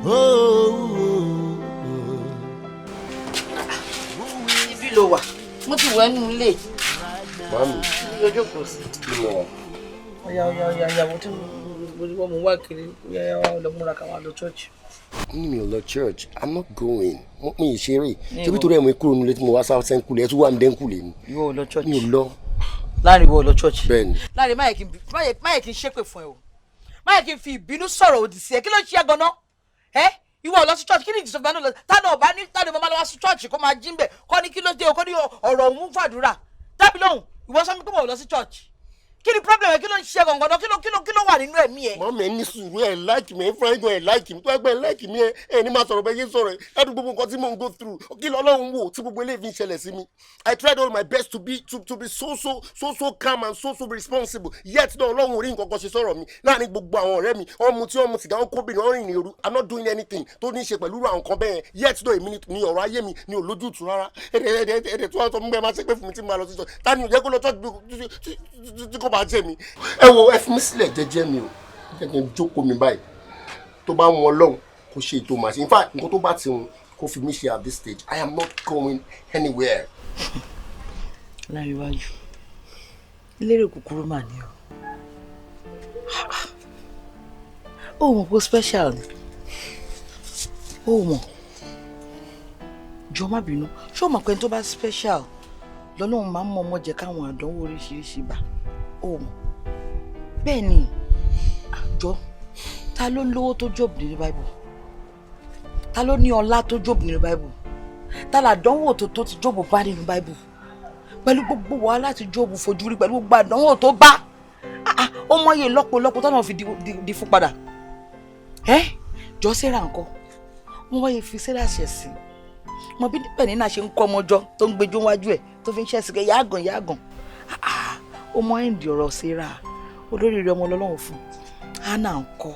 Oh, Ibi ló wà, mo ti wẹ̀ nínú ilé. Màámi. Ibi ló jókòó sí. Kí mo wà? Ọ̀yà, ọ̀yà, ọ̀yà, ìyàwó tí mo mú wá kiri, ọ̀yà, ọ̀yà, lọ múra ká wá lọ church. Ní mi ò lọ church, I'm not going. Mo mi ì ṣeré. Ní Ṣebí ìwọ. torí ẹ̀ mo kúrò nílé tí mo wá sáà sẹ́ńkùlé, ẹ̀ tún wà mí dẹ́ńkùlé ni. Ìwọ ò lọ church? Mi ò lọ. Láàrin, ìwọ ò lọ church? Bẹ́ẹ̀ni. Láàrin, má yẹ kí n ṣépè fún ẹ o. Má yẹ kí n fi ìbínú sọ̀rọ̀ òdì sí ẹ. Kí ló ń ṣe ẹ gan-an? Ẹ ìwọ ò lọ sí church, kí ni ìdìsọ̀fẹ́ náà lọ? Tánà ọba ní tánà ọba máa lọ wá sí church kó máa jí ń bẹ̀ kọ́ ní kí ló dé o, kọ́ ní ọ̀rọ̀ òun fàdúrà. Dábì lóhùn, ìwọ sọ mi pé mo ò lọ sí church. Kí ni problem ẹ? Kí ló ń ṣe gangan náà? Kí ló wà nínú ẹ̀mí ẹ? Màámi, ẹ ní sùúrù. Ẹ like mi, ẹ fúnra yín gan ẹ like mi. Tó ẹgbẹ́ ẹ like mi, ẹ ní máa sọ̀rọ̀ bẹ́ẹ̀ yé sọ̀rọ̀ ẹ ládùúgbò. Gbogbo nǹkan tí mò ń go through, kí lọ́lọ́run wò tí gbogbo eléyìí fi ń ṣẹlẹ̀ sí mi? I tried all my best to be so so so so calm and so so responsible, yet náà Ọlọ́run ò rí nǹkan kan ṣe sọ̀rọ̀ mi. Láàrin gbogbo àwọn ọ̀rẹ́ mi, wọ́n mu tí wọ́n mu sìgá, wọ́n kóbìnrin, wọ́n rìn ní òru. I'm not doing anything tó ní í ṣe pẹ̀lú àwọn nǹkan bẹ́ẹ̀, yet náà èmi ni ọ̀rọ̀ ayé mi ni ò lójútùú rárá. Ẹ̀ẹ́dẹ̀ tí wọ́n sọ fún mi, ẹ máa ṣépè fún mi tí mo máa lọ sí church. Ta ni ò jẹ́ kó lọ church tí kò bá jẹ́ mi? Ẹ wo, ẹ fi mí sílẹ̀ jẹ́jẹ́ mi o. Jẹ́ kí n jókòó mi báyìí. Tó bá wọn Ọlọ́run kó ṣe ètò màá ṣe. In fact, nǹkan tó bá ti wọn kó fi mí ṣe, at this stage I am not going anywhere. Láríwájú, eléré kúkúrú mà ní o. Ó mọ̀ pé special ni, ó mọ̀. Jọ, má bínú. Ṣé o mọ̀ pé tó bá special lọ́lọ́run máa ń mọ ọmọ jẹ káwọn àdánwò oríṣiríṣi bá? Ó mọ̀ bẹ́ẹ̀ ni. Àjọ ta ló lówó tó Job nínú Bible? Ta ló ní ọlá tó Job nínú Bible? Ta làdánwò tó ti Job bá nínú Bible? Pẹ̀lú gbogbo wàhálà tí Job fojú rí, pẹ̀lú gbogbo àdánwò tó bá, ó mọyè lọ́pọ̀lọpọ̀ tọ́nà fi di fún padà. Ẹ́ jọ, Sarah ńkọ́? Wọ́n wáyé fi Sarah ṣẹ̀sìn mọ bí Pẹ̀nínà ṣe ń kọ́ ọmọ jọ tó ń gbẹjọ́ wájú ẹ̀ tó fi ń ṣẹ̀sìn kẹ́ yáàgàn yáàgàn. Ó mọ ẹ̀ǹdì ọ̀rọ̀ Sarah, olóríire ọmọ Ọlọ́run fún. Hannah ńkọ́?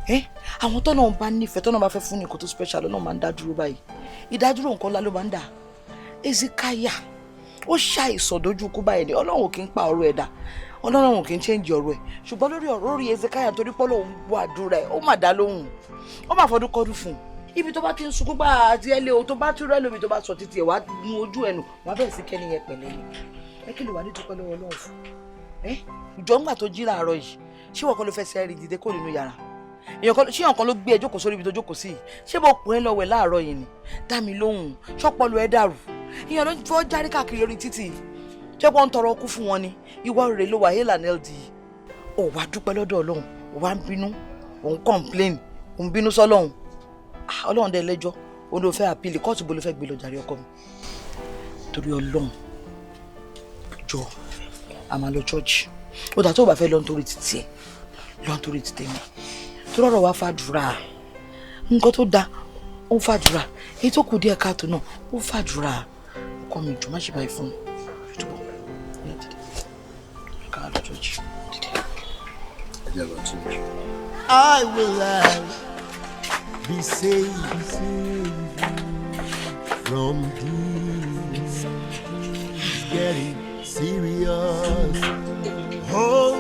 Ẹ́ àwọn tọ́nà bá nífẹ̀ẹ́, tọ́nà bá fẹ́ fún ní nǹkan tó special, lọ́nà máa ń dá dúró báyìí. Ìdádúró nǹkan ńlá ló máa ń dà. Ezekiah, ó ṣàìsàn dojú ikú báyìí ni. Ọlọ́run ò kí ń pa ọ̀rọ̀ ẹ̀ dà, Ọlọ́run ò kí ń change ọ̀rọ̀ ẹ̀. Ṣùgbọ́n lórí ọ̀rọ̀ orí Ezekiah, torí pé Ọlọ́run gbọ́ àdúrà ẹ̀, ó mà dá lóhùn, ó mà fọdún kọ́dún fún un. Ibi tó bá ti ń sunkún bá àti ẹ lé o, tó bá tún rẹ́ lómi, tó bá sọ títí ẹ̀, wá nu ojú ẹnu, wàá bẹ̀rẹ̀ sí kẹ́ni yẹn pẹ̀lẹ́ ni. Ẹ kí ló wà ní dúpẹ́ lọ́wọ́ Ọlọ́run fún ẹ? Ìjọ ńgbà tó jí láàárọ̀ yìí, ṣé wọ́n kọ́ ló fẹ́ sẹ́ẹ̀rì dìde kó nínú yàrá? Èèyàn kan, ṣé ọ̀kan ló gbé ẹ jókòó sórí ibi tó jókòó sí yìí? Ṣé mo pè é lọ́wọ́ ẹ láàárọ̀ yìí ni? Dá mi lóhùn, ṣọ́pọ̀lù ẹ dàrú? Èèyàn ló ń fọ́ jáde káàkiri orí títì, ṣé wọ́n ń tọrọ ọkú fún wọn ni? Ìwọ rèé ló wà hélà nld, ò wá dúpẹ́ lọ́dọ̀ Ọlọ́run, ò wá ń bínú, ò ń complain, ò ń bínú sọ́lọ́run. Ọlọ́run dẹ́ lẹ́jọ́, òun ló fẹ́ appeal kóòtù, bó ló fẹ́ gbé lọ jàre. Ọkọ mi, torí Ọlọ́run, jọ, a máa lọ church. Ó dà, tó o bá fẹ́ lọ nítorí títí ẹ, lọ nítorí títí mi, tó rọrọ wá fàdúrà. Nǹkan tó da, ó ń fàdúrà. Èyí tó kù díẹ̀ káàtó náà, ó ń fàdúrà. Ọkọ mi, jọ, má ṣe báyìí fún mi. Ṣùgbọ́n ẹ dìde, ká lọ church. Dìde. Ẹ jẹ́ lọ church. I will I be saved from this? It's getting serious. Oh.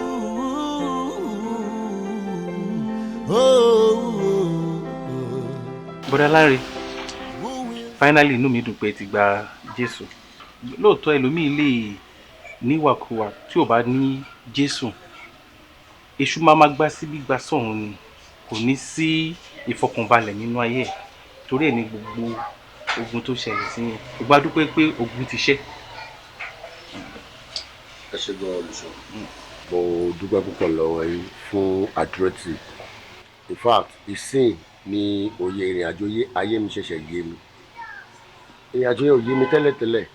Bọ́dá Láre, finally, inú mi dùn pé ẹ ti gba Jésù. Lóòótọ́, ẹlòmíì lè níwàkuwà tí ò bá ní Jésù, èṣù máa ma gbá síbí gbá sọ̀hún ni, kò ní sí ìfọkànbalẹ̀ nínú ayé ẹ̀. Torí ẹ̀ ní gbogbo ogun tó ṣẹlẹ̀ sí yẹn. Ìgbà dúpẹ́ pé ogun ti ṣẹ́. Ẹ ṣe gan, olùṣọ́. Mo dúpẹ́ púpọ̀ lọ́wọ́ yín fún àdúrótì. In fact, ìsìn ni òye ìrìn àjò ayé mi ṣẹ̀ṣẹ̀ yé mi. Ìrìn àjò yẹn ò yé mi tẹ́lẹ̀tẹ́lẹ̀,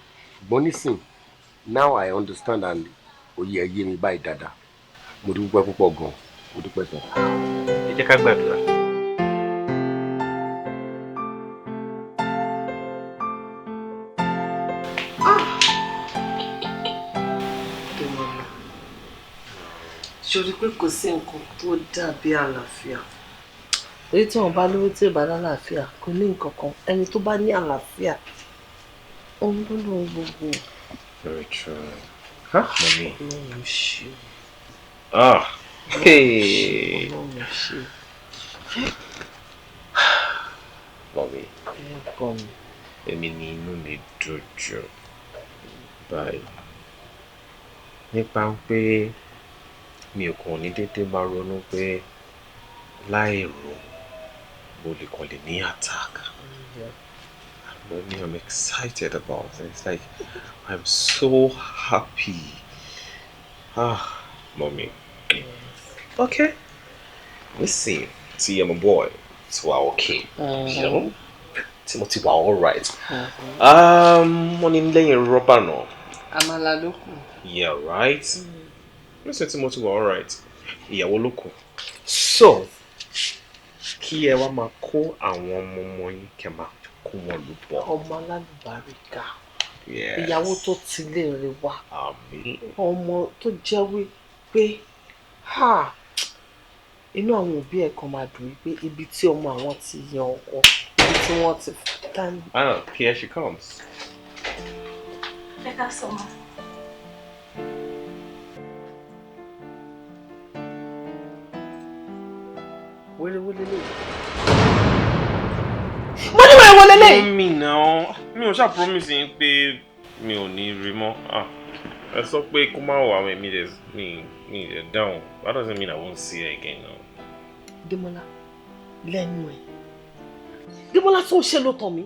ṣùgbọ́n nísìn, now I understand and òye ẹ̀ yé mi báyìí dáadáa. Mo dúpẹ́ púpọ̀ gan. Mo dúpẹ́ sàn. Ẹ jẹ́ ká gbàdúrà. Dèmọ́lá, ṣorí pé kò sí nǹkan tó dàbí àlàáfíà. Èyí tí wọn bá lówó tí ò bá lálàáfíà, kò ní nǹkan kan. Ẹni tó bá ní àlàáfíà, òun ló lóhun gbogbo. Very true. Huh? Mommy. Ọlọ́run ṣe. Ah. Hey. Ọlọ́run ṣe. Mommy, Ọkọ mi. èmi ni inú mi dùn jù báyìí nípa pé mi ò kàn ní déédéé máa ronú pé láì rò mo lè kàn lè ní attack. Mommy, I'm excited about this. Like, I'm so happy. Ah, Mommy. Okay. Let's see. See, I'm a boy. So I'm okay. You know? Timothy, we're all right. Wọ́n ní lẹ́yìn rọ́bà náà. Àmàlà ló kù. Yeah, right? Listen, Timothy, we're all right. Ìyàwó ló kù. So, kí ẹ wá máa kó àwọn ọmọ ọmọ yín kẹ́ máa kó wọn lù bọ̀. Ọmọ alálùbáríkà. Yes. Ìyàwó tó ti lé rẹ̀ wá. Àmín. Ọmọ tó jẹ́ wípé ha inú àwọn òbí ẹ̀ kan máa dùn wípé ibi tí ọmọ àwọn ti yan ọkọ, ibi tí wọ́n ti tán. Ah, here she comes. Ẹ ká sọ ma. Wérewére lè. Mo ní wèrè wọlé lè. Mummy náà, mi ò ṣáà promise yín pé mi ò ní rí mọ́. Ah, ẹ sọ pé kó má wà mí lè mi lè dáhùn. That doesn't mean I won't see her again now. Démọ́lá lẹ́nu ẹ̀. Démọ́lá tó ń ṣe ló tàn mí.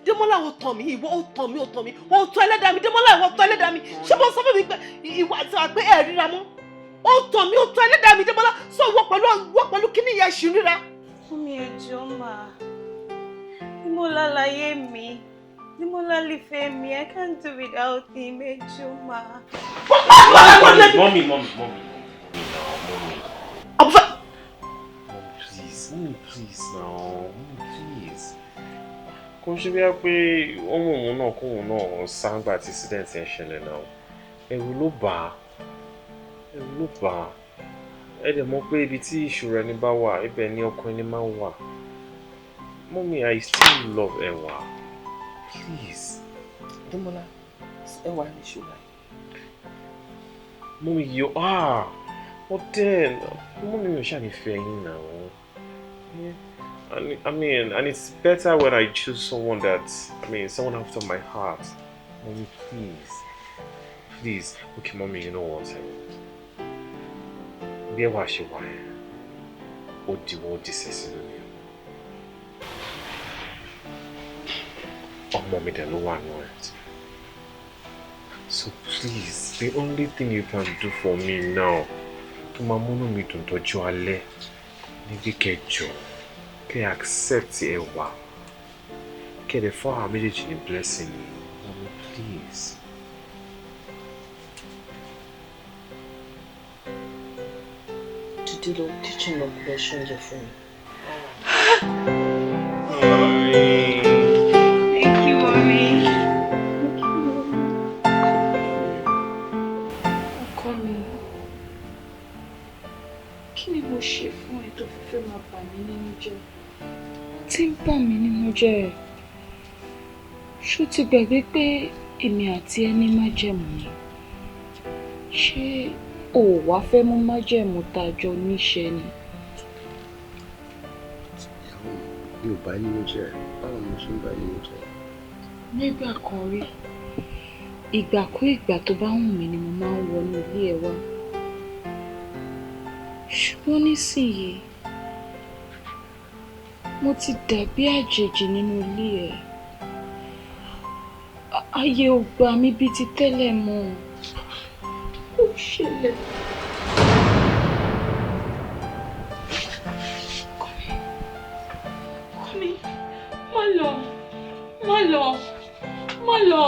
Démọ́lá ò tàn mí, ìwọ ò tàn mí, ò tàn mí, ò tàn ẹlẹ́dàá mi, Démọ́lá ìwọ tàn ẹlẹ́dàá mi. Ṣé mo sọ fún mi pé ìwọ àti wà pé ẹ̀ ríra mọ́? Ó tàn mí, ó tàn ẹlẹ́dàá mi, Démọ́lá sọ ìwọ pẹ̀lú kíní yẹn ṣì ríra. Mummy, ẹ jọ̀ọ́ mà. Démọ́lá láyé mi. Démọ́lá lífẹ̀ẹ́ mi. I can't do without him. Ẹ jọ̀ọ́ mà. Mommy, mommy, mommy. Now, mommy. Mommy, please. Mommy, please now. Mommy, please. Kò ṣe bí wá pé ọmọ òun náà kóun náà sáńgbà tí incident yẹn ṣẹlẹ̀ náà. Ẹ̀rù ló bà á. Ẹ̀rù ló bà á. Ẹ dẹ̀ mọ̀ pé ibi tí ìṣòro ẹni bá wà, ibẹ̀ ni ọkàn ẹni máa ń wà. Mommy, I still love Ẹwà. Please. Démọ́lá, Ẹwà ní ṣùgbọ́n. Mommy, you are. But then, Mommy, mi ò ṣáà ní fẹ́ yín now. Yeah. I mean, and it's better when I choose someone that, I mean, someone after my heart. Mommy, please. Please. Okay, Mommy, you know what? Bí Ẹwà ṣe wà yẹn, ó diwọ́ ó disẹ̀ sínú mi. Ọmọ mi dẹ̀ ló wà nù ẹ̀. So please, the only thing you can do for me now, tó máa múnú mi dùn tọ́jú alẹ́, ní bí kẹjọ, kẹ́ accept Ẹwà, kẹ́ lè fún àwọn méjèèjì ní blessing ni. Mommy, please. Dìde lọ kitchen lọ lọ ṣe oúnjẹ fún mi. Thank you, Mommy. Ọkọ mi, kí ni mo ṣe fún ẹ tó fi fẹ́ máa bà mí nínú jẹ́? Tí ń bà mí nínú jẹ́ ẹ̀. Ṣó ti gbàgbé pé èmi àti ẹni májẹ̀mú ni? Ṣé o ò wá fẹ́ mú májẹ̀mú tá a jọ níṣẹ́ ni? Ìyàwó mi, mi ò bá nínú jẹ́. Báwo ni mo ṣe ń bá nínú jẹ́? Nígbà kan rí, ìgbàkúìgbà tó bá wù mí ni mo máa ń wọnú ilé ẹ wá. Ṣùgbọ́n nísìnyí, mo ti dàbí àjèjì nínú ilé ẹ. Ayé ò gbà mí bíi ti tẹ́lẹ̀ mọ́. Ó ṣẹlẹ̀. Ọkọ mi, má lọ, má lọ, má lọ.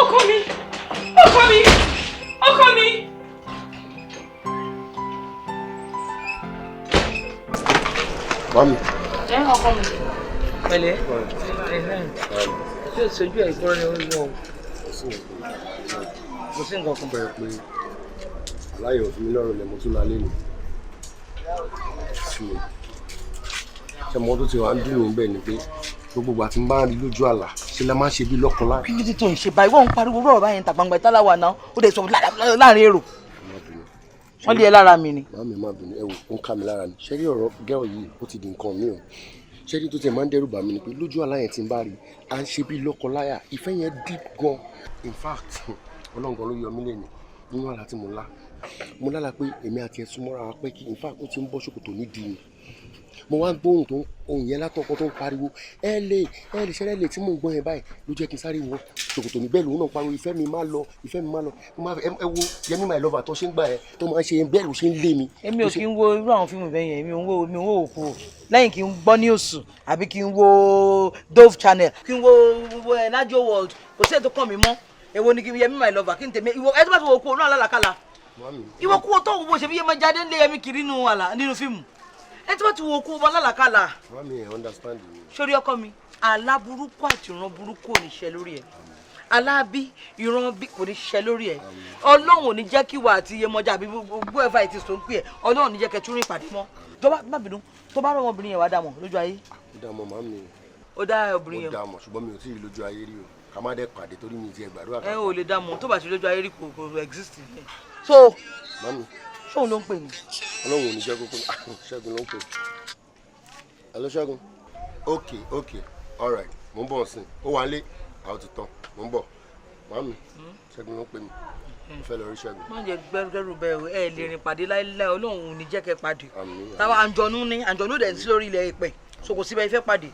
Ọkọ mi, ọkọ mi, ọkọ mi. Mami. Ẹ ọkọ mi. Pẹ̀lẹ́. Ṣé o ṣojú ẹ̀ gbọ́ ni ó yọ o? Kò sí nǹkan kan. Pẹ́ pé aláyọ̀ fún mi lọ́rùn lẹ̀ mo tún lálé nì. Sí mi. Ṣé mo tó ti wà ń dùn mí bẹ́ẹ̀ ni pé gbogbo ìgbà tí n bá rí lójú àlá ṣe la máa ń ṣe bí lọ́kàn láì. Kí ló dé tó ń ṣe báyìí? Wọ́n ń pariwo rọ̀rọ̀ báyìí ń ta gbangba ìtàláwà náà. Ó dẹ̀ sọ láàrin èrò. Wọ́n lé ẹ lára mi ni. Màámi, má bínú, ẹ wò ó ń ká mi lára ni. Ṣé rí ọ̀rọ̀ gẹ́ọ̀ yìí, ó ti di nǹkan mi o. Ṣẹ́ni tó tiẹ̀ máa ń dẹ́rù bà mí ni pé lójú àlá yẹn tí n bá rí, à ń ṣe bí lọ́kọláya, ìfẹ́ yẹn deep gan. In fact, Ọlọ́run gan ló yọ mí lẹ́nu nínú àlá tí mo lá. Mo lálàá pé èmi àti ẹ̀ súnmọ́ra wa pẹ́ kí, in fact, ó ti ń bọ́ ṣòkòtò nídìí mi. Mo wá ń gbóhùn tó ń ohùn yẹn látọkọ tó ń pariwo, ẹ lè ẹ lè ṣẹlẹ̀ lè tí mò ń gbọ́ yẹn báyìí ló jẹ́ kí n sáré wọ ṣòkòtò mi. Bẹ́ẹ̀ lòun náà pariwo, ìfẹ́ mi má lọ, ìfẹ́ mi má lọ. Mo máa ẹ wo Yẹmí my lover tó ṣe ń gbà ẹ tó máa ń ṣe bẹ́ẹ̀ ló ṣe ń lé mi. Èmi ò kí ń wo irú àwọn fíìmù bẹ́ẹ̀ yẹn. Èmi ò ń wo, mi ò ń wo òkú o. Lẹ́yìn kí n gbọ́ news àbí kí n wo Dove Channel, kí n wo ẹ Najo World, kò sí ètò kàn mí mọ́. Èwo ni kí n Yẹmí my lover? Kí n tèmi ìwọ ẹ tó bá ti wo òkú o náà lálàkàlà. Ìwọ kú o tó ń wo ṣe bí Yẹmọ jáde ń lé Yẹmí kiri nínú àlà nínú fíìmù. Ẹ tí wọ́n ti wo okú ọmọ lálàkàlà. Mami, ẹ understand me. Sórí ọkọ mi, àlá burúkú àti ìran burúkú ò ní ṣe lórí ẹ. Alábí ìran bí kò ní ṣe lórí ẹ. Ọlọ́run ò ní jẹ́ kí wà àti Iyemọja àbí gbogbo ẹ̀fà ètò tó ń pè ẹ́. Ọlọ́run ò ní jẹ́ kẹ́ tún rìn pàdé mọ́. Tó bá má bínú, tó bá rọ ọmọbìnrin yẹn, wá dà mọ̀ lójú ayé. Ó dà mọ̀, màmí. Ó dá obìnrin Ó yẹn. dà mọ̀, ṣùgbọ́n mi ò tí ì rí lójú ayé rí o. Ká má dẹ́ pàdé torí mi ti ẹ̀ gbàdúrà ká. Ẹ ò lè dá mọ̀ tó bá ti lójú ayé rí, kò exist ni. So Màmí. ṣóun ló ń pè ní? Ọlọ́run ò ní jẹ́ kókó. Ṣẹ́gun ló ń pè. Hello, Ṣẹ́gun. Okay, all right, mo ń bọ̀ ọ̀sìn. Ó wà lé àwọn ti tán, mo ń bọ̀. Màmí, Ṣẹ́gun ló ń pè mí, mo fẹ́ lọ rí Ṣẹ́gun. Má jẹ́ gbẹ́rù bẹ́ẹ̀ o. Ẹ lè rìn pàdé láéláé. Ọlọ́run ò ní jẹ́ kẹ́ pàdé. Àmín. Táwa àǹjọ̀nú ní àǹjọ̀nú dẹ̀ ń sí lórí ilẹ̀ ìpẹ́, so kò síbẹ̀ ìfẹ́ pàdé,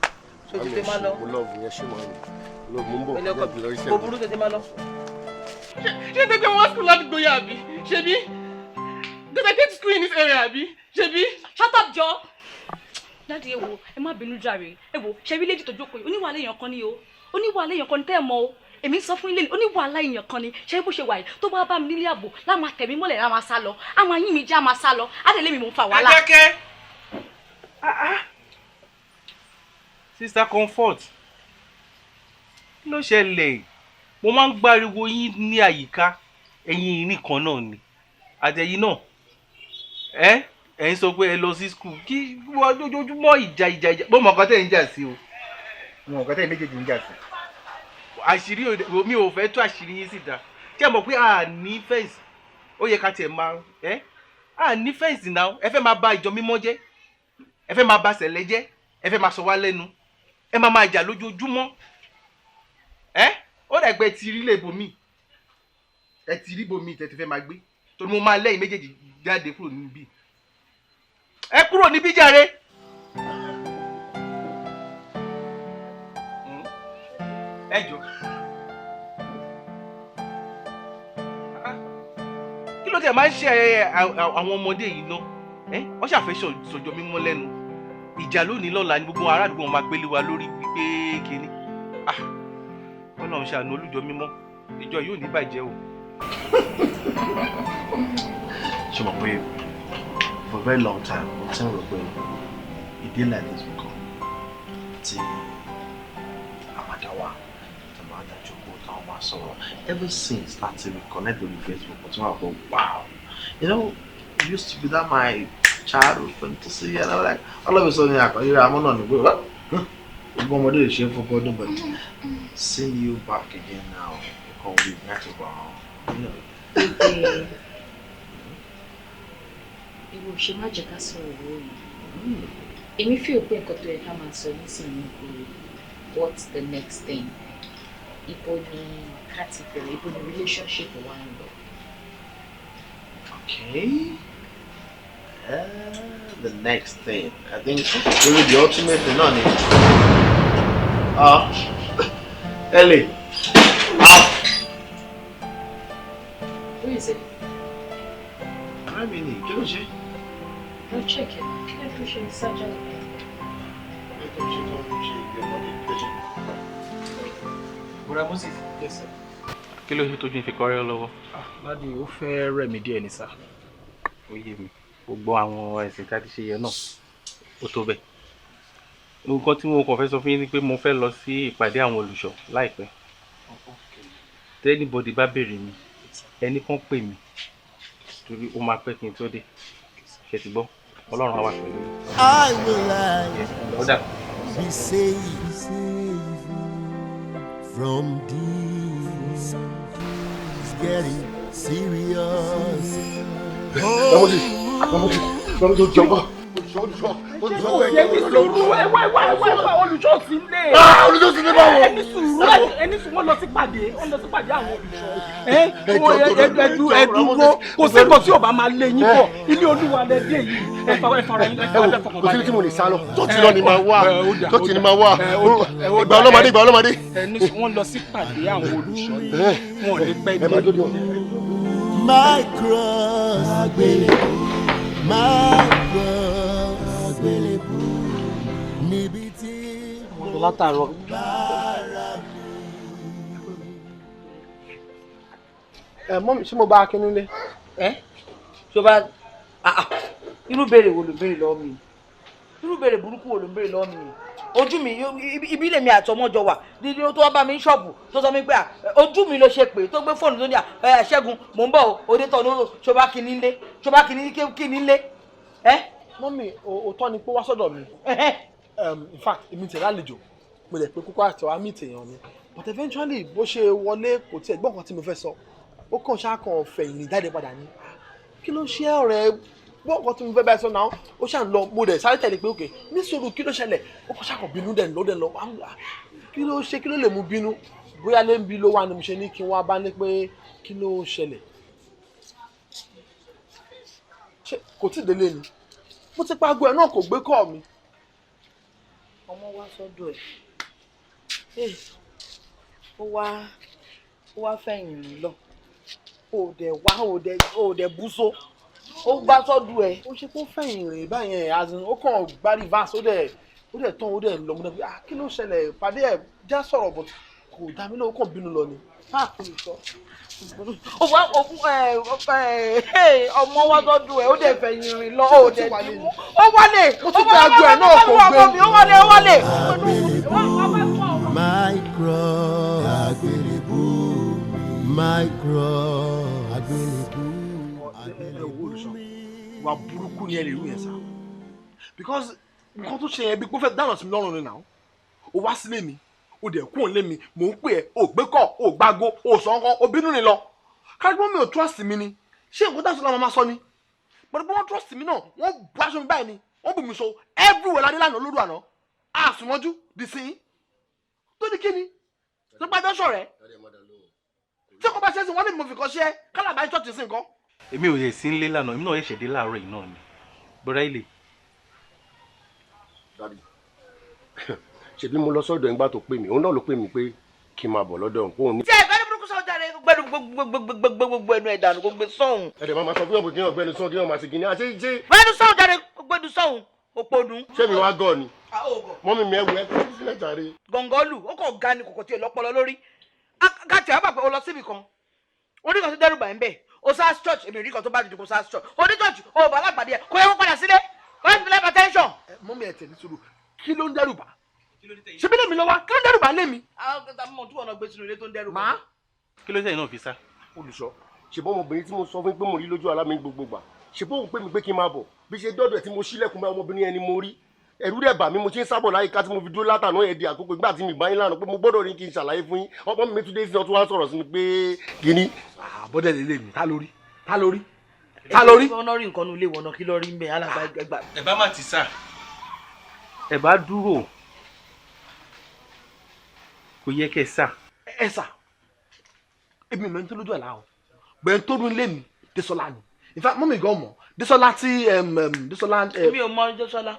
so tètè má lọ. Mo love yẹn ṣé, màmí, mo ń bọ̀. Pẹ̀lẹ́ ọkọ Jẹ́ kí n lọ rí mi, kò Ṣẹ́gun. burú, tètè má lọ. Ṣé gbẹgbẹ wọn school ládùúgbò yà àbí? Ṣebí because I came to school in this area, àbí? Ṣebí. Shut up, jọ. Daddy, ẹ wo, ẹ má bínú jàre. Ẹ wo, ṣe rí lady tó jókòó yìí, oníwàhálà èèyàn kan ni o. Oníwàhálà èèyàn kan ni tẹ́ ẹ mọ̀ o. Èmi ń sọ fún ilé ni, oníwàhálà èèyàn kan ni. Ṣé bó ṣe wà yìí, tó bá bá mi nílé ààbò lá máa tẹ̀ mí mọ́lẹ̀, lá máa sá lọ, á máa yín mi já, máa sá lọ, á tẹ̀lé mi, mò ń fa wàhálà. Ẹ dákẹ́. Sister Comfort, kí ló ṣẹlẹ̀? Mo máa ń gbáriwo yín ní àyíká ẹ̀yin nìkan náà ni àtẹ̀yìn náà. Ẹ ẹ ń sọ pé ẹ lọ sí school kí wọ́n ojoojúmọ́ ìjà ìjà ìjà. Bó mọ̀ nǹkan tẹ̀ ń jà sí o. Mo mọ̀ nǹkan tẹ̀ méjèèjì ń jà sí. Àṣírí mi ò fẹ́ tú àṣírí yín síta. Kí ẹ mọ̀ pé a ní fence, ó yẹ ká tiẹ̀ máa ẹ́ a ní fence náà. Ẹ fẹ́ máa bà ìjọ mímọ́ jẹ́, ẹ fẹ́ máa bà sẹ̀lẹ̀ jẹ́, ẹ fẹ́ máa sọ wá lẹ́nu, ẹ máa máa jà lójoojúmọ́. Ẹ ó dàgbẹ́ ẹ ti rí lè bomi, ẹ ti rí bomi tẹ́ ti fẹ́ máa gbé, torí mo máa lẹ́yìn méjèèjì jáde kúrò níbí. Ẹ kúrò níbí jàre. Ẹ jọ, kí ló tẹ̀ máa ń ṣe àwọn ọmọdé yìí ná? Ẹ wọ́n ṣàfẹ́ sọ̀jọ́ mímọ́ lẹ́nu. Ìjà lónìí, lọ́la ni gbogbo ará àdúgbò wọn máa gbélé wa lórí wípé kínní. Ah, Ọlọ́run ṣàánú olújọ mímọ́, ìjọ yóò ní bàjẹ́ o. Ṣe mọ̀ pé for a very long time mo ti ń rò pé a day like this will come tí àmàdá wa tó máa dájú kó táwọn máa sọ̀rọ̀. Ever since láti reconnect lórí Facebook, mo ti wà pé, wow, it used to be that my childhood fantasy, and I was like, all of a sudden àkànṣe àmọ́ náà ní pé gbogbo ọmọdé lè ṣe é fún ọdún, but seeing you back again now, nǹkan orí láti wà. Baby, ìwọ ṣe má jẹ́ ká sọ̀rọ̀ lórí. Èmi feel pé nǹkan tó yẹ ká máa sọ nísìnyí pé, what's the next thing? Ibo ni ká ti bẹ̀rẹ̀? Ibo ni relationship wa ń lọ? Okay. The next thing, I think, really the ultimate thing, náà ni. Ah, Ellie. Ah. Who is it? Ọ̀rẹ́ mi ni, kí ló ṣe? Go check it. Kí ló tó ṣe sájà? Tó ṣe tó ń ṣe ìgbẹ́ ọmọdé, kí ló ṣe? Bọ́dà Moses. Yes, sir. Kí ló ṣe tójú ìfi kọ́rẹ́ lọ́wọ́? Daddy, ó fẹ́ rẹ̀ mí díẹ̀ ní, sir. Ó yé mi. Gbogbo àwọn ẹ̀sìn tá a ti ṣe yẹn náà, ó tó bẹ́ẹ̀. Nǹkan tí mo kàn fẹ́ sọ fún yín ni pé mo fẹ́ lọ sí ìpàdé àwọn olùṣọ́ láìpẹ́. Tí anybody bá béèrè mi, ẹnì kan pè mí, torí ó máa pẹ́ kí n tó dé. Ṣe ti gbọ́? Ọlọ́run á wà pẹ̀lú yín. I will I Ó dà. be saved from this? It's getting serious. Moses, Moses, Moses, jọ̀wọ́. Olùṣọ́, olùṣọ́, olùṣọ́. Ẹ ní sùúrù, ẹ wá, ẹ wá, ẹ wá, ẹ wá, olùṣọ́ sí lé. Olùṣọ́ sí lé báwo? Ẹ ní sùúrù, ẹ ní sùúrù, wọ́n lọ sí pàdé, wọ́n lọ sí pàdé àwọn olùṣọ́. Ẹ ẹ dúró, kò sí nǹkan tí ò bá máa lé yín bọ̀, ilé olúwa lẹ dé yìí, ẹ fara yín, ẹ fara fọkàn balẹ̀. Kò síbi tí mo lè sá lọ, chọ́ọ̀chì lọ ni màá wà, chọ́ọ̀chì ni màá wà, ìgbà ọlọ́mọdé, ìgbà ọlọ́mọdé. Ẹ ní sùúrù, wọ́n lọ sí pàdé àwọn olùṣọ́ yìí, wọn ò ní pẹ́ dé. My cross, àgbélébù, my cross, àgbélébù, níbi tí mo látàárọ̀. Ẹ mummy, ṣé mo bá Akin nílé? Ẹ ṣó bá irú béèrè wo ló ń béèrè lọ́wọ́ mi? Irú béèrè burúkú wo ló ń béèrè lọ́wọ́ mi? Ojú mi, ibi lèmi àtọmọjọ wà níbi tó wá bá mi ní ṣọ́ọ̀bù tó sọ mi pé ojú mi ló ṣe pé tó gbé fóònù tó ní à Ṣẹ́gun mò ń bọ̀ o, òde tọ̀ ní o, ṣọba kìíní lé, ṣọba kìíní kìíní lé. Mummy, òótọ́ ni pé wá sọ́dọ̀ mi. In fact, èmi tẹ̀lé àlejò, mo lè pe kókó àti wàá meet èèyàn mi, but eventually bó ṣe wọlé kò tiẹ̀ gbọ́ nǹkan tí mo fẹ́ sọ, ó kàn ṣáà kàn fẹ̀yìn jáde padà ní. Kí ló ṣe ọ̀rẹ́, gbọ́ nǹkan tí mo fẹ́ báyìí sọ náà, ó ṣàn lọ, mo dẹ̀ sáré tẹ̀lé pé òkè ní sùúrù, kí ló ṣẹlẹ̀? Ó kàn ṣáà kàn bínú dẹ̀ lọ dẹ̀ lọ, kí ló ṣe, kí ló lè mú bínú? Bóyá lè ń bí ló wà ní mo ṣe ní kí n wá bá ní pé kí ló ṣẹlẹ̀. Ṣé kò tí ì délé ni? Mo ti pa aago ẹ̀ náà, kò gbé kọ́ mi. Ọmọ wa sọ́dọ̀ ẹ̀, ó wá fẹ̀yìn rìn lọ, ó dẹ̀ wá, ó dẹ̀ bú só, ó gbá sọ́dọ̀ ẹ̀. Ó ṣe kó fẹ̀yìn rìn báyẹn, as in ó kàn gbá reverse, ó dẹ̀ tán, ó dẹ̀ lọ, mo dẹ̀ pé kí ló ṣẹlẹ̀, pàdé ẹ̀ já sọ̀rọ̀, but kò dá mi lóhùn, ó kàn bínú lọ ni. Ọmọ wa sọ́dọ̀ ẹ̀, ó dẹ̀ fẹ̀yìn rìn lọ, ó dẹ̀ dìmú, ó wálé, ó ti gba aago ẹ̀ náà kò gbé. Ó wálé, ó wálé. My cross, àgbélébù, my cross, àgbélébù. Wà burúkú ni ẹ lè rú yẹn sá, because nǹkan tó ṣe yẹn bí kò fẹ́ dáná sí mi lọ́rùn ni náà. O wá sílé mi, o dẹ̀ kúrò nílé mi, mò ń pè ẹ́, o gbé kọ́, o gbágo, o sọ nǹkan, o bínú ni lọ. Kájú mi ò trust mi ni, ṣé nǹkan tá a sọ làwọn máa sọ ni? But bí wọ́n trust mi náà, wọ́n bu aṣọ mi báyìí ni, wọ́n bù mí so everywhere ládé lánàá lóru àná, àsùnmọ́jú dì sí tó ní kíni tó gbàjọ́ sọ̀rẹ́ tí kò bá ṣe é sí wọ́n ní mo fi kọ́ ṣe é kálàbá ní ṣọ́ọ̀ṣì sí nǹkan. Èmi ò yẹ sí nílé lánàá, èmi náà ṣẹ̀ṣẹ̀ dé láàárọ̀ yìí náà ni. Bọ́dá ilé. Daddy, ṣebí mo lọ sọ́dọ̀ ìgbà tó pè mí, òun náà ló pè mí pé kí n máa bọ̀ lọ́dọ̀ òun. Tí ẹ gbẹ́nu burúkú sọ̀rọ̀ jáde, gbẹ́nu gbogbo ẹnu ẹ̀ dànù, gbogbo sọ̀hún. Ẹ dẹ̀ máa sọ fún yọ̀bù kí ọ̀gbẹ́ni sọ̀hún kí wọ́n máa ṣe kí ni àṣẹ ṣe. Gbẹ́nu sọ̀hún jáde, gbẹ́nu sọ̀hún, òpònú. Ṣé mi wá gọ̀ ni? Mọ́mí mi ẹ wù ẹ kí sílẹ̀ jàre. Gọ̀ǹgọ́lù, ó kàn ga ni kòkò tí ò lọ́pọlọ lórí. Káàtì àbá pé o lọ síbì kan, orí kan tó dẹ́rù bà ń bẹ̀, o sars church, èmi rí kan tó bá dìde kó sars church, oní church, o bá alágbàdì ẹ̀, kò yẹ kó padà sílé, kò yẹ kó fi hypertension. Mọ́mí ẹ tẹ̀lé sùúrù, kí ló ń dẹ́rù bà? Ṣebí lèmi lọ wá, kí ló ń dẹ́rù bà lé mi? Àwọn kẹta mọ̀ tí wọn náà gbé sínú ilé tó ń dẹ́rù bà. Kí ló sẹ́yìn náà fi sá? Olùṣọ́, ṣèbọ́ ọmọbìnrin tí mo sọ fún pé mo rí lójú àlá mi gbogbo gbà, ṣèbọ́ òun pè mí pé kí n máa bọ̀, bí ṣe dọ́dọ̀ ẹ̀ tí mo ṣílẹ̀kùn bá ọmọbìnrin ẹni mo rí, ẹ̀rù dẹ̀ bà mí, mo ṣe ń sábọ̀ láyìíká tí mo fi dúró látàná ẹ̀ di àkókò ìgbà tí mi bá yín lánàá pé mo gbọ́dọ̀ rí kí n ṣàlàyé fún yín, ọmọ mi tún dé sí ọtún wá sọ̀rọ̀ sí mi pé kíní. Àbọ̀dẹ̀ lè lè mi, ta lórí? Ta lórí? Ta lórí? Wọ́n rí nǹkan nu ilé wọn náà, kí ló rí ń bẹ̀ alàgbà ẹgbà. Ẹ bá má ti sá. Ẹ bá dúró. Kò yẹ kẹ́ sá. Ẹ sà, èmi ò mẹ́ni tó lójú àlá o, bẹ́ẹ̀ tó dún lé mi, Désọlá ni. In fact, mọ́mí gan mọ̀, Désọlá tí Désọlá. Èmi ò mọ Désọlá,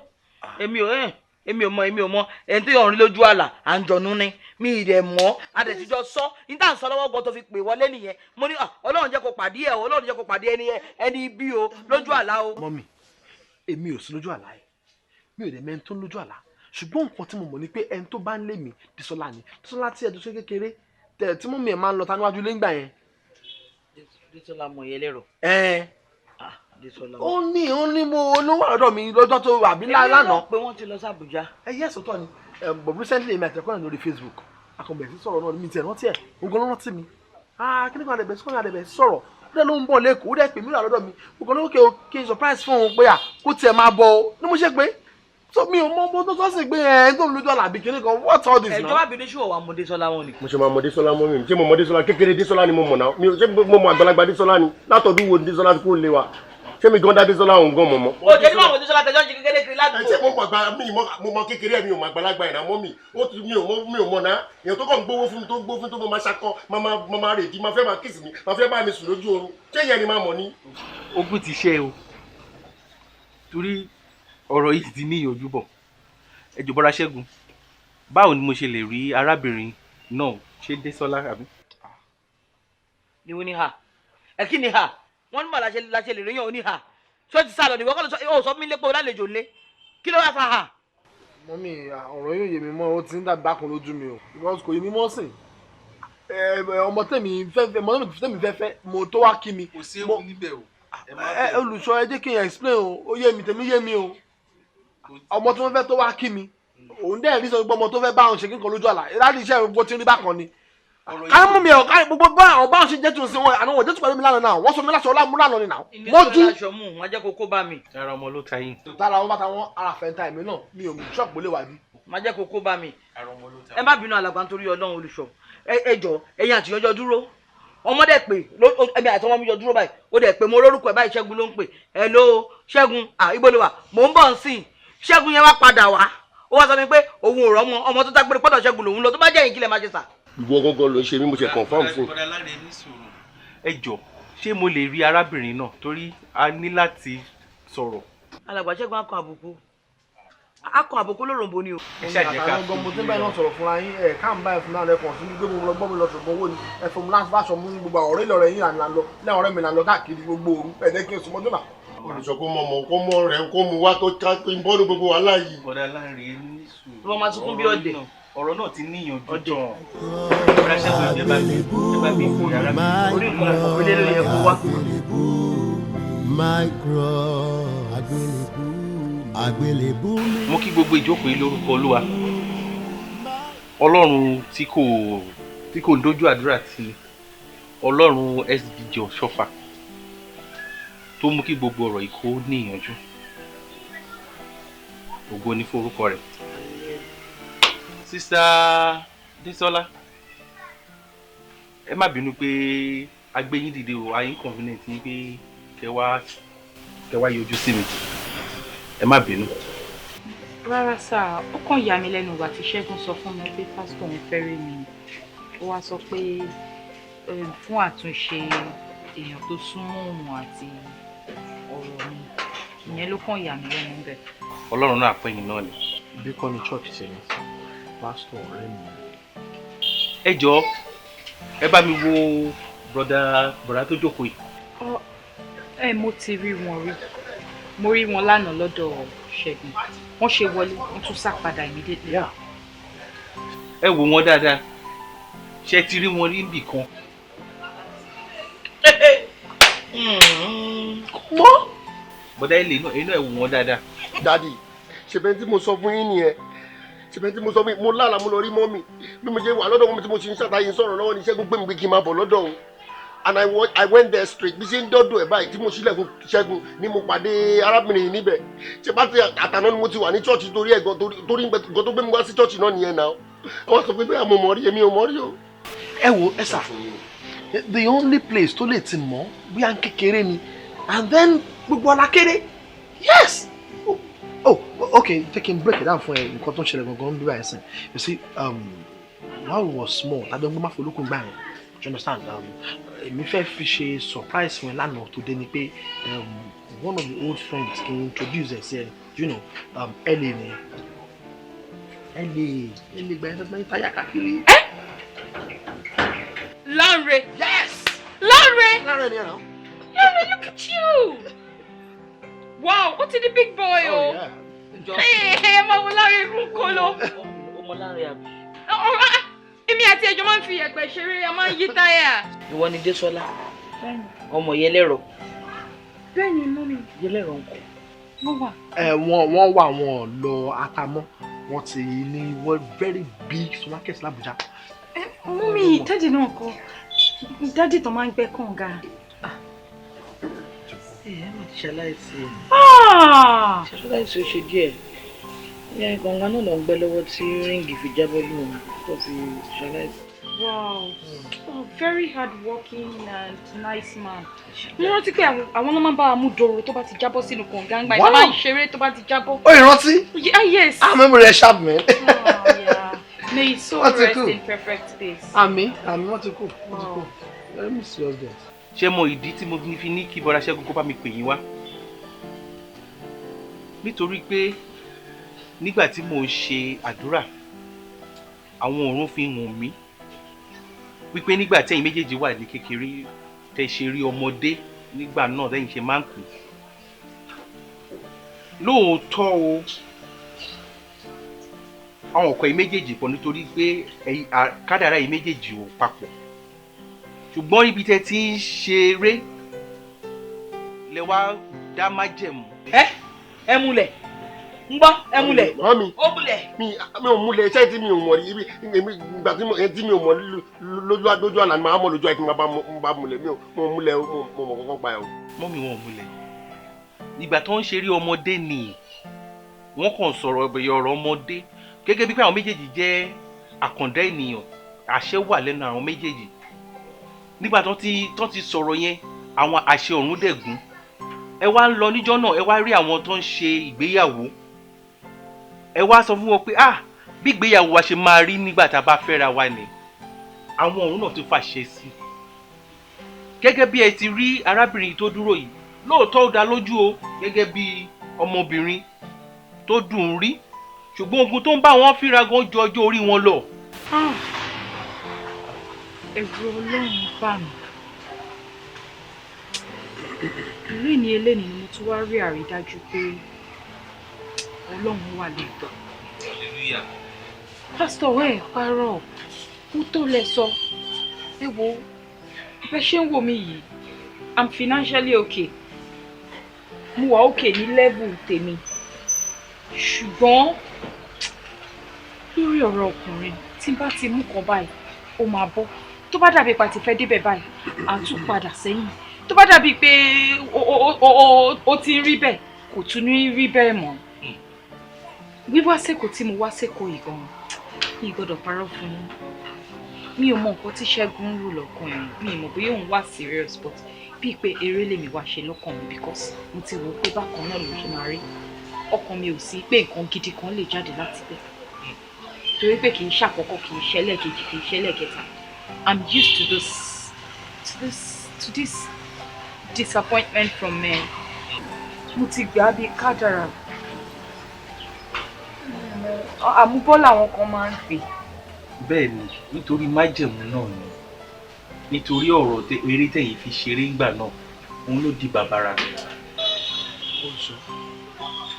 èmi ò mọ ẹni tó yọrin lójú àlà àǹjọ̀nú ni, mi ì dẹ̀ mọ́, adẹ̀tíjọ́ sọ ní tá à ń sọ lọ́wọ́ gan tó fi pè wọlé nìyẹn, mo ní Ọlọ́run jẹ́ kó pàdé ẹ̀ o, Ọlọ́run jẹ́ kó pàdé ẹni bí o lójú àlá o. Mọ́mí, èmi ò sí lójú àlá ẹ̀, mi ò dẹ̀ mẹ́ni tó lójú àlá, ṣùgbọ́n nǹkan tí mo mọ̀ ni pé ẹni tó bá ń lé mi Désọlá ni. Désọlá tí ẹ̀dùn ṣe kékeré tí mọ́mí ẹ̀ máa ń lọ ta níwájú lé ńgbà yẹn. Désọlá mọ̀ yẹn lérò. Ẹ ó ní mo ló wà lọ́dọ̀ mi lọ́jọ́ tó àbí lánàá. Èmi náà pé wọ́n ti lọ sí Àbújá. Ẹ yẹ́ sọ́tọ̀ ni, but recently èmi àtẹ̀kọ́ náà lórí Facebook akọ̀bẹ̀ sí sọ̀rọ̀ náà mi tiẹ̀ rántí ẹ̀, ògùn ló rántí mi. Kí ni kan àdẹ̀bẹ̀ sọ̀rọ̀ àdẹ̀bẹ̀ sọ̀rọ̀, ó dẹ̀ ló ń bọ̀ lẹ́kọ̀ọ́, ó dẹ̀ pè mí lọ́dọ̀ mi, ògùn ló kí n surprise fún òun pé à kó tiẹ̀ máa bọ̀ ọ́ ní mo ṣe pé so mi ò mọ bó tó sọ́sìn pé ẹ̀ ń tó ń lójú àlà àbí kíní kan, what's all this now. Ẹjọ́ bá bínú ṣùwọ̀ wà mọ Désọlá wọn ni. Mo ṣe máa mọ Désọlá mọ́ mi, ṣé mo mọ Désọlá? Kékeré Désọlá ni mo mọ̀ náà, mi ò ṣe mo mọ àgbàlagbà Désọlá ni, látọ̀dún wo ni Désọlá ti kó lé wa. Ṣé mi gan dá Désọlá òun gan mọ̀ mọ́. O jẹ́ nígbà wo Désọlá tẹjọ́ ń ṣe kékeré kiri ládùúgbò. Ẹ ṣe mo mọ̀ gba mi mo mọ kékeré ẹ̀ mi ò mọ àgbàlagbà ẹ̀ náà mọ́ mi. Ó ti mi ò mọ̀ náà. Èèyàn tó kàn ń gbówó fún mi tó gbó fún tó mọ máa ṣakọ máa rèdí máa fẹ́ máa kíìsì mi máa fẹ́ bá mi sùn lójú oorun. Ṣé ìyẹn ni máa mọ̀ ni? Ogun ti ṣe o. Torí ọ̀rọ̀ yìí ti ní ìyànjú bọ̀. Ẹ jọ̀ọ́ Bọ́lá Ṣẹ́gun, báwo ni mo ṣe lè rí arábìnrin náà ṣé Désọlá àbí? Ni wo ni ha? Ẹ kí ni ha? Wọ́n ní mà láṣẹ lè ríyàn oní ha. Ṣé o ti sá lọ ní ìwọ kọ́ ló sọ ó sọ fún mi lépo lálejò lé? Kí ló wá fa ha? Mọ́mí, ọ̀rọ̀ yóò yé mi mọ́, ó ti ń dàbí bákan lójú mi o. Because kò yé mi mọ́ sìn. Ọmọ tèmi fẹ́ fẹ́ mo tó wá kí mi. Kò sí ewu níbẹ̀ o. Olùṣọ́ ẹ jẹ́ kí n explain o, ó yé mi tèmi yé mi o. Ọmọ tí wọ́n fẹ́ tó wá kí mi, òun dẹ̀ rí sọ pé ọmọ tó fẹ́ bá òun ṣe kíkan lójú àlá. Láti iṣẹ́ gbogbo tí ń rí bákan ni. Ká mú mi ọ̀ ká gbogbo bá àwọn báwọn ṣe jẹ́ tún sí wọn àná wọn jẹ́ tún pẹ̀lú mi lánàá náà wọ́n sọ mi láṣọ ọlá mú lánàá ni náà. Mọ́jú. Wọ́n jẹ́ kókó bá mi. Ara ọmọ ló ta yín. Tára wọn bá ta wọn ara fẹ́ ta èmi náà mi ò ṣọ́ọ̀pù lè wà bí. Má jẹ́ kókó bá mi. Ẹ má bínú alàgbà nítorí Ọlọ́run olùṣọ́. Ẹ jọ ẹ̀yin àtìyànjọ dúró. Ọmọdé pè ẹ̀mí àti ọmọ mi jọ dúró báyìí. Ó dẹ̀ pé mo lórúkọ ẹ̀ báyìí Ṣẹ́gun ló ń pè. Hello Ṣẹ́gun, ibo ló wà? Mò ń bọ̀ nsìn. Ṣẹ́gun yẹn wá padà wá. Ó wá sọ mi pé òun ò rọ́mọ ọmọ tó dágbére pọ́dọ̀ Ṣẹ́gun lòun lọ tó bá jẹ́ ìkílẹ̀ máa ṣe sà. Ìwọ gangan ló ń ṣe mí mo ṣe confirm fún. Ẹ jọ̀ọ́ ṣé mo lè rí arábìnrin náà torí a ní láti sọ̀rọ̀. Alàgbà Ṣẹ́gun akọ àbùkù akọ àbùkù lóròǹbó ni o. Ẹ ṣàjẹ́ ká àtàwọn gbọmọ tí ń báyìí náà sọ̀rọ̀ fúnra yín ẹ̀ ká ń báyìí fúnra rẹ̀ kàn sí gbé mo lọ gbọ́ mi lọ ṣùgbọ́n owó ni ẹ fún mi láti fàṣọ mú gbogbo àwọn ọ̀rẹ́ ìlọrẹ yín àná lọ ní àwọn ọ̀rẹ́ mi là ń lọ káàkiri gbogbo òru ẹ̀dẹ́ kí n sùn mọ́jú náà. Olùṣọ́ kó mọ ọmọ kó mọ rẹ kó mu wá kó ká ń bọ́nu gbogbo wàhálà yìí. Bọ̀dá Láre ní sùúrù. Wọ́n máa sunkún bí ọ̀dẹ̀. Ọ̀rọ̀ náà ti níyànjú tán. Bọ́dá Ṣẹ́gun ẹ bá mi kú yàrá mi. Orí nǹkan ọ̀pẹ̀lẹ̀ ló yẹ kó wá. My cross, àgbélébú. Mo kí gbogbo ìjókòó yìí lórúkọ Olúwa. Ọlọ́run tí kò ń dojú àdúrà tì ní. Ọlọ́run SBJ Ọ̀ṣọ́fà tó mú kí gbogbo ọ̀rọ̀ yìí kó níyànjú. Ògo ni fún orúkọ rẹ̀. Sister Désọlá, ẹ má bínú pé a gbé yín dìde o, a inconvenient yín pé kẹ́ wá yọjú sí mi. Ẹ má bínú. Rárá sá, ó kàn yà mí lẹ́nu ìgbà tí Ṣẹ́gun sọ fún mi pé pásítọ̀ òun fẹ́ rí mi. Ó wá sọ pé fún àtúnṣe èèyàn tó súnmọ́ òun àti ọ̀rọ̀ mi. Ìyẹn ló kàn yà mí lẹ́nu bẹ́ẹ̀. Ọlọ́run náà pẹ́ yín náà ni. Bí kọ́ ni church ṣe ní pásítọ̀ ọ̀rẹ́ mi. Ẹ jọ̀ọ́ ẹ bá mi wo bọ̀dá tó jókòó yìí. Ẹ mo ti rí wọn rí. Mo rí wọn lánàá lọ́dọ̀ Ṣẹ́gun. Wọ́n ṣe wọlé, wọ́n tún sá padà immediately. Ẹ wò wọ́n dáadáa. Ṣé ti rí wọn rí níbì kan? Mọ́. Bọ̀dá ilé náà, inú ẹ̀ wò wọ́n dáadáa. Dádì, ṣèbẹ́ tí mo sọ fún yín nìyẹn. Ṣèbẹ́ tí mo sọ fún yín, mo lálàá mo lọ rí mọ́mì. Bí mo ṣe wà lọ́dọ̀ mọ́mì tí mo ṣe ń ṣàtàyè sọ̀rọ̀ lọ́wọ́ ní Ṣẹ́gun gbé mi pé kí n máa bọ̀ lọ́dọ̀ òun. And I went there straight. Bí ṣe ń dọ́dọ̀ ẹ̀ báyìí tí mo ṣílẹ̀kùn Ṣẹ́gun ni mo pàdé arábìnrin yìí níbẹ̀. Ṣé bá ti àtàná ni mo ti wà ní church torí ẹ̀ gan torí nǹkan tó gbé mi wá sí church náà nìyẹn náà. Wọ́n sọ pé bẹ́ẹ̀ mo mọ̀ rí èmi ò mọ̀ rí o. Ẹ wo ẹ sà, the only place tó lè ti mọ̀ bóyá ń kékeré ni and then gbogbo ọ̀la kéré. Yes! Oh, okay, jẹ́ kí n break it down fún ẹ nǹkan tó ń ṣẹlẹ̀ gangan bí báyìí sìn. You see, while we were small, tàbí ọgbọ́n máa folókun gbà yẹn. Do you understand? Èmi fẹ́ fi ṣe surprise fún ẹ lánàá tó dé ni pé one of the old friends kì í introduce ẹ sí ẹ, you know, LA ni. LA gba ẹ sọ́dọ̀ táyà káàkiri. Lanre. Yes! Lanre! Lanre ni ẹ náà. Lanre, look at you! Wow, ó ti di big boy o. Oh, yeah. Ẹ máa wo Lanre kúkolo. Ọmọ Lanre àbí. Èmi àti ẹjọ́ máa ń fi ẹ̀pẹ̀ ṣeré, a máa ń yí táyà. Ìwọ ni Désọlá, ọmọ Yẹlẹ́rọ. Bẹ́ẹ̀ni, mọ́mí. Yẹlẹ́rọ ń kọ́. Wọ́n wà. Ẹ wọ́n wà wọ́n lọ atamọ́, wọ́n ti ní wọ́n very big supermarket l'Abuja. Mọ́mí, dádì náà kọ́. Dádì tó máa ń gbẹ́ kànga. Ẹ má ti ṣaláìsí. Ṣaláìsí ó ṣe díẹ̀. Ní kànga náà ló ń gbẹ́ lọ́wọ́ tí ríǹgì fi jábọ́ lù wọ́n tó fi ṣaláìsí. Wow. Oh, very hardworking and nice man. Mo rántí pé àwọn ló máa ń bá wa mú dòrò tó bá ti jábọ́ sínú kànga ńgbà yẹn. Tó bá ń ṣeré tó bá ti jábọ́. Ó ìrántí? Yeah, yes. Ah, memory ẹ sharp, man. Oh, yeah. May his soul Wọ́n ti rest kú. in perfect peace. Àmín, àmín, wọ́n ti kú, wọ́n ti kú. Very mysterious death. Ṣé mo ìdí tí mo fi ní kí Bọ́lá Ṣẹ́gun kó bá mi pè yín wá? Nítorí pé nígbà tí mò ń ṣe àdúrà, àwọn ọ̀run fi hàn mí wípé nígbà tí ẹ̀yin méjèèjì wà ní kékeré, tẹ́ ṣe rí ọmọdé nígbà náà lẹ́yìn ṣe máa ń pè lóòótọ́ o, àwọn ọkọ yìí méjèèjì pọ̀ nítorí pé kádàrá yìí méjèèjì ò papọ̀, ṣùgbọ́n ibi tẹ́ ti ń ṣeré lẹ wá dá májẹ̀mú. Ẹ múlẹ̀ ń gbọ́, ẹ múlẹ̀. Mami. Ó múlẹ̀. Mi ò múlẹ̀. Iṣẹ́ tí mi ò mọ̀ rí ibi èmi ìgbà tí mi ò mọ̀ lójú àlá ni màá mọ̀ lójú àìkú máa bá múlẹ̀. Mi ò mo múlẹ̀, mo mọ̀ kankan pa ẹ̀ o. Mummy, wọn ò múlẹ̀. Ìgbà tó ń ṣeré ọmọdé ni wọ́n kàn sọ̀rọ̀ ọ̀rọ̀ ọmọdé, gẹ́gẹ́ bí pé àwọn méjèèjì jẹ́ àkàndá ènìyàn, àṣẹ wà lẹ́nu àwọn méjèèjì. Nígbà tó ti sọ̀rọ̀ yẹn, àwọn àṣẹ ọ̀run dẹ̀gún. Ẹ wá ń lọ níjọ́ náà, ẹ wá rí àwọn tó ń ṣe ìgbéyàwó, ẹ wá sọ fún wọn pé, ah, bí ìgbéyàwó wa ṣe máa rí nígbà tá a bá fẹ́ra wa ni. Àwọn ọ̀run náà ti fàṣẹ sí i. Gẹ́gẹ́ bí ẹ ti rí arábìnrin tó dúró yìí, lóòótọ́ ó dá lójú o, gẹ́gẹ́ bí ọmọbìnrin tó dùn ún rí, ṣùgbọ́n ogun tó ń bá wọn fínra gan ju ọjọ́ orí wọn lọ. Ah, ẹ̀rù Ọlọ́run bà mí. Léni eléni ni mo tún wá rí àrídájú pé Ọlọ́run wà lóòótọ́. Hallelujah. Pásítọ̀, ẹ parọ́, ó tó lẹ sọ. Ẹ wo bẹ́ ṣe ń wò mí yìí, I'm financially okay, mo wà okay ní level tèmi, ṣùgbọ́n lórí ọ̀rọ̀ ọkùnrin, tí n bá ti mú kan báyìí, ó máa bọ́. Tó bá dàbí pa ti fẹ́ débẹ̀ báyìí, à tún padà sẹ́yìn. Tó bá dàbí pé ó ti ń rí bẹ́ẹ̀, kò tún ní rí bẹ́ẹ̀ mọ́. Wíwá sẹ́kọ̀ọ́ tí mo wá sẹ́kọ̀ọ́ yìí gan-an, mi ì gbọ́dọ̀ parọ́ fún yín, mi ò mọ nǹkan tí Ṣẹ́gun ń rò lọ́kàn ẹ̀. Mi ì mọ̀ bóyá òun wà serious, but bíi pé eré lèmi wá ṣe lọ́kàn mi, because mo ti wò ó pé bákan náà ló ṣe máa rí. Ọkàn mi ò sí pé nǹkan gidi kan lè jáde láti bẹ̀, torí pé kì í ṣàkọ́kọ́, kì í ṣẹlẹ̀ kejì, kì í ṣẹlẹ̀ kẹta. I'm used to this disappointment from men. Mo ti gbà á bíi kádàrà. Àmúbọ́ làwọn kan máa ń pè. Bẹ́ẹ̀ ni, nítorí májẹ̀mú náà ni, nítorí ọ̀rọ̀ eré tẹ̀yìn fi ṣeré ńgbà náà, òun ló di bàbàrà. Olùṣọ́,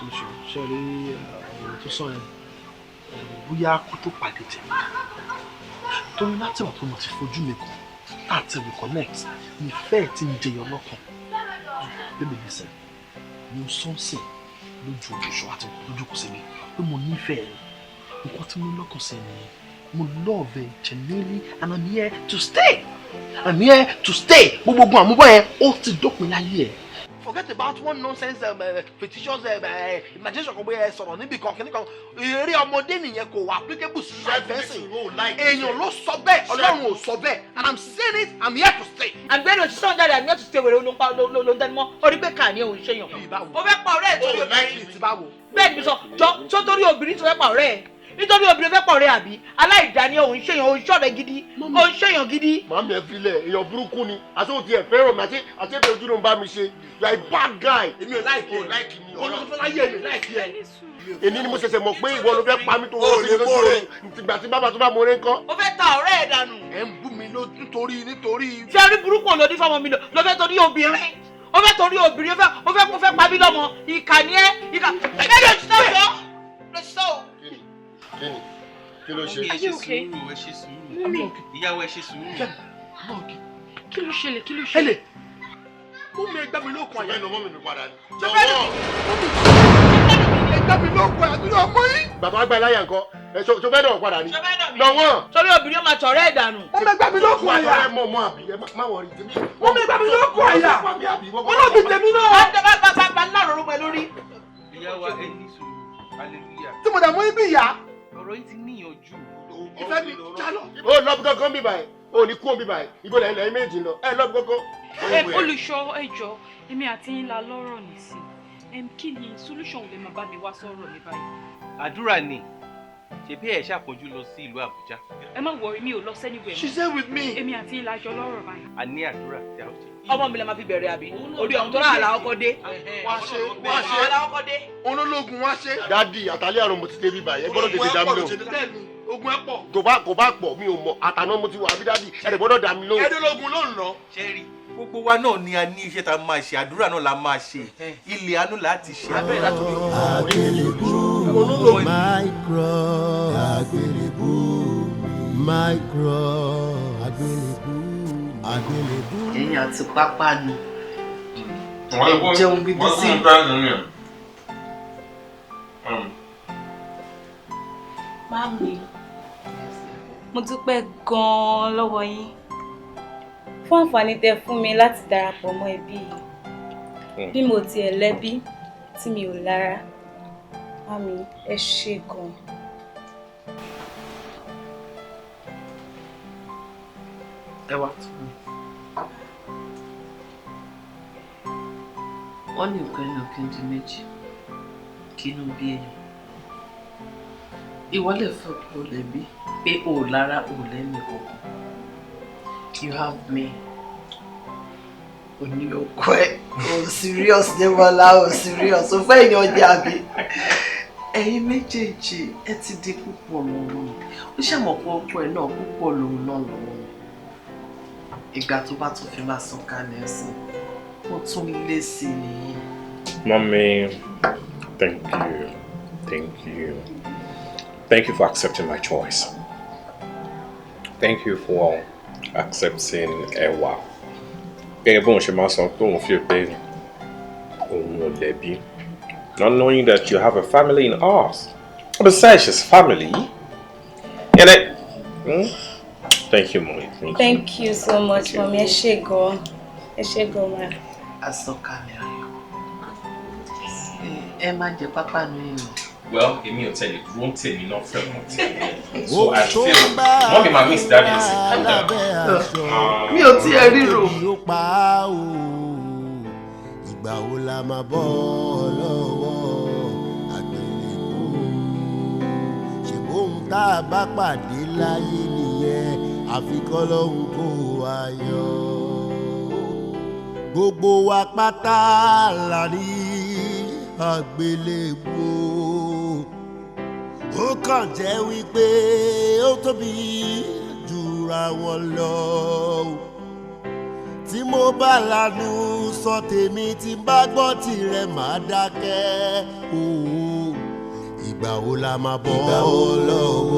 olùṣọ́, ṣe rí ọ̀rọ̀ tó sọ yẹn, bóyá kó tó pàdé tèmi, torí láti wà tó mo ti fojú mi kàn láti reconnect, nífẹ̀ẹ́ tí ń jẹyọ lọ́kàn. Baby, listen, mo sọ́ọ̀sì lójú olùṣọ́ àti lójú kò sí mi pé mo nífẹ̀ẹ́ rẹ. Nǹkan tí mo lọ́kàn sí nìyẹn. Mo love ẹ genuinely and I'm here to stay. I'm here to stay. Gbogbo àmúbọ̀ yẹn, ó ti dópin láyé ẹ̀. Forget about one nonsense fictitious imagination kan, bóyá ẹ sọ̀rọ̀ níbi kan kìíní kan. Eré ọmọdé nìyẹn, kò wà applicable sí life ẹ̀sìn. Èèyàn ló sọ bẹ́ẹ̀, Ọlọ́run ò sọ bẹ́ẹ̀, and I'm saying it, I'm here to stay. Àgbẹ̀rẹ̀ òṣìṣẹ́ ọ̀jáde, I'm here to stay. Wèrè ló ń pa ló ń tẹnu mọ́ orí pé kà ní òun ṣèyàn. O fẹ́ pa ọ̀rẹ́ ẹ̀ torí obìnrin. Bẹ́ẹ̀ ni mi sọ jọ tó, torí obìnrin tó fẹ́ pa ọ̀rẹ́ ẹ̀, nítorí obìnrin fẹ́ pa ọ̀rẹ́, àbí aláìdáni? Òun ṣèyàn, òun ṣọ̀rẹ́ gidi, òun ṣèyàn gidi. Màmí, ẹ filẹ̀, èèyàn burúkú ni. Àti òun ti ẹ̀ fẹ́ràn mi, àti ẹ̀fẹ̀ ojú ló ń bá mi ṣe. You are a bad guy. Èmi ò like ẹ. O like mi. Olùsọ̀fẹ́ láyé mi like ẹ. Èmi ni mo ṣẹ̀ṣẹ̀ mọ̀ pé ìwọ ló fẹ́ pa mí tó wọ́n sí mi lójú oorun. Ìgbà tí bàbá tó bá mo rẹ́ ńkọ́. O fẹ́ ta ọ̀rẹ́ ẹ̀ dànù. Ẹ ń bú mi nítorí. Ṣé orí burúkú ò lòdì fọmọ mi lọ fẹ́ torí obìnrin? O fẹ́ torí obìnrin, o fẹ́ pa mí lọ́mọ. Ìkà ni ẹ́, ìkà. Bẹ́ẹ̀ ló ti sọ ló ti sọ o. Kí ni? Kí ló ṣe? Ẹ ṣe sùúrù, ẹ ṣe sùúrù, ìyàwó, ẹ ṣe sùúrù. Kí ló ṣẹlẹ̀? Kí ló ṣẹlẹ̀? Mú mi, ẹgbẹ́ mi lókun àyà. Ṣùgbọ́n ìnáwó mi padà ni. Ẹgbẹ́ mi lókun àyà nínú ọmọ yìí. Bàbá àgbà ẹláyà nǹkan ẹ ṣo fẹ́ dọ̀ padà ni. Lọ́wọ́. Sórí obìnrin ó máa tọ̀rẹ́ ẹ̀ dànù. Mú mi, ẹgbẹ́ mi lókun àyà. Ẹ mọ̀ mọ́ àbí ẹ má wọrí tèmi. Mú mi, ẹgbẹ́ mi lókun àyà. Mo náà bí tèmi náà. Bá bá bá bá ńlá rọrùn pẹ̀ lórí. Ìyàwó, ẹ ní sùúrù, hallelujah. Tí mo dà mú ibi ìyá. Ọ̀rọ̀ yìí ti níyànjú. Ìfẹ́ mi jálọ. Ó lọ bí kankan bí báyìí, ó ní kú òbí báyìí, ibo lẹ́yìn lẹ́yìn méjì lọ, ẹ lọ bí kankan. Olùṣọ́, ẹ jọ̀ọ́, èmi àti yín la lọ́rọ̀ nísìn. Kí ni solution lè máa bá mi wá sọ̀rọ̀ mi báyìí? Àdúrà ni, ṣebí ẹ ṣàpọ̀jù lọ sí ìlú Àbújá. Ẹ má worry, mi ò lọ anywhere. She said with me. Èmi àti yín la jọ lọ́rọ̀ báyìí. A ní àdúrà tí a ó ṣe. Ọmọ mi la máa fi bẹ̀rẹ̀ àbí? Orí ọ̀hún tó rà àlà ọkọ dé. Wá ṣe, wá ṣe. Olólógun wá ṣe. Dádì, àtàlẹ́ àrùn mo ti dé bí báyìí, ẹ gbọ́dọ̀ tètè dá mi lóhùn. Bẹ́ẹ̀ni, ogun ẹ pọ̀. Kò bá pọ̀ mi ò mọ̀, àtàná mo ti wà àbí dádì, ẹ gbọ́dọ̀ dá mi lóhùn. Ẹdínlógún ló ń lọ. Ṣé rí? Gbogbo wa náà ni a ní iṣẹ́ tá a máa ṣe, àdúrà náà la máa ṣe, ilé àánú láti ṣe. Abẹ́rẹ́ látòrí Àgbélébú, my cross. Àgbélébú, my cross. Àgbélébú, àgbélébú. Ẹ̀yin àti pápánu ẹ jẹun gidi sí. Mami, mo dúpẹ́ gan-an lọ́wọ́ yín fún àǹfààní tẹ́ fún mi láti darapọ̀ mọ́ ẹbí yìí. Bí mo tiẹ̀ lẹ́bí tí mi ò lára, mami, ẹ ṣé gan-an. Ẹ wá tún mi. Wọ́n ní nǹkan ẹni ọ̀kẹ́ di méjì kí inú bí èèyàn. Ìwọ lè fẹ́ kó lẹ́bí pé o ò lára o ò lẹ́nu kankan. You have me. O ní ọkọ ẹ. O serious Débọ́lá, o serious. O fẹ́ yan ọjà àbí? Ẹ̀yin méjèèjì ẹ ti di púpọ̀ lọ́wọ́ mi. Ó ṣàmọ̀ pé ọkọ ẹ náà púpọ̀ lòun náà lọ́wọ́ mi. Ìgbà tó bá tún fi máa sàn kalẹ̀ ẹ̀sìn, ó tún lé sí i nìyẹn. Mommy, thank you. Thank you. Thank you for accepting my choice. Thank you for accepting Ewa. Gẹ́gẹ́ bóun ṣe máa sọ pé òun fi pé òun ò lẹ́bi. Not knowing that you have a family in us. Besides, she's family. And it, Thank you, Mommy. Thank you. Thank you so much, Mommy. Ẹ ṣé gan. Ẹ ṣé gan, ma. Àsọkalẹ̀ ayọ̀. Ẹ má jẹ pápánu yìí o. Well, èmi ò tẹ̀lé dúró ń tèmi náà fẹ́ mọ̀ tèmi. So I feel mommy ma miss daddy is calm down. Mi ò tiẹ̀ ríro. Ìgbà wo la máa bọ́ lọ́wọ́ àgbélébú? Ṣé bóun tá a bá pàdé láyé nìyẹn, àfi k'Ọlọ́hun kó wa yọ. Gbogbo wa pátá la ní àgbélébú. Ó kàn jẹ́ wípé ó tóbi jura wọn lọ. Tí mo bá lanu sọ tèmi, tí n bá gbọ́ tirẹ̀ máa dákẹ́. Ìgbà wo la máa bọ́ lọ́wọ́?